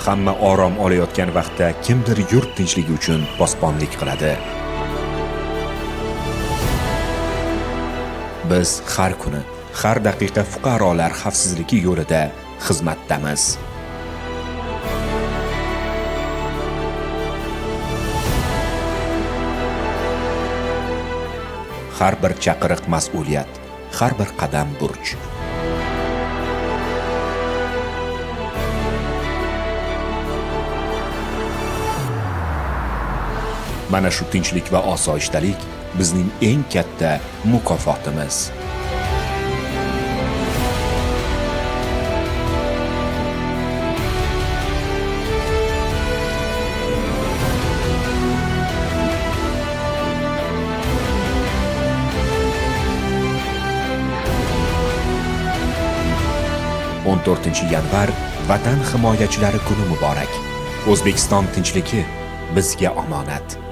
Hamma orom olayotgan vaqtda kimdir yurt tinchligi uchun posbonlik qiladi. Biz har kuni, har daqiqa fuqarolar xavfsizligi yo'lida xizmatdamiz. Har bir chaqiriq mas'uliyat, har bir qadam burch. Mana shu tinchlik va osoyishtalik bizning eng katta mukofotimiz. 14 yanvar Vatan himoyachilari kuni muborak. O'zbekiston tinchligi bizga omonat.